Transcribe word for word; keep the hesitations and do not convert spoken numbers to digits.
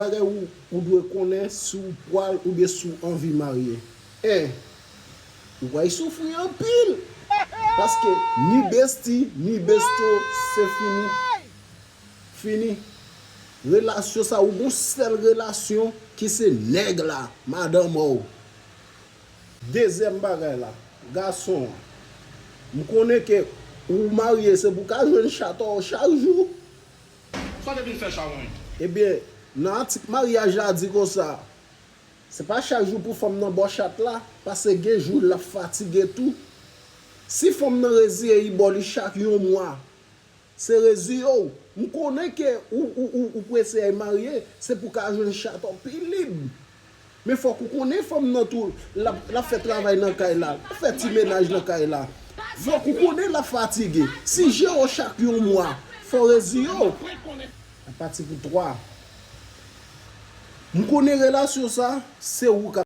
bagay ou, ou dwe konnen si w pral oubyen si w anvi marye. En, ou pral soufri anpil. Paske ni besti, ni besto, se fini. Fini. Relasyon sa, ou gon sèl relasyon ki se nèg la, madanm ou. Dezyèm bagay la, gason an. M konnen ke ou marye, se pou ka jwenn chat ou chak jou. Sa w te vin fè, chawony? Ebyen, nan atik maryaj la di konsa, se pa chak jou pou fanm nan ba w chat la, paske gen jou l ap fatige tou. Si fanm nan reziye li ba w li chak yon mwa, se reziye w. M konnen ke ou, ou, ou, ou prese al marye, se pou ka jwenn chat ou pi lib. Men fòk ou konnen fanm nan tou, l ap, l ap fè travay nan kay la, l ap fè ti menaj nan kay la. Fòk ou konnen l ap fatige. Si jere w chak yon mwa, fò w reziye w. N ap pati pou twa. M konnen relasyon sa, se ou k ap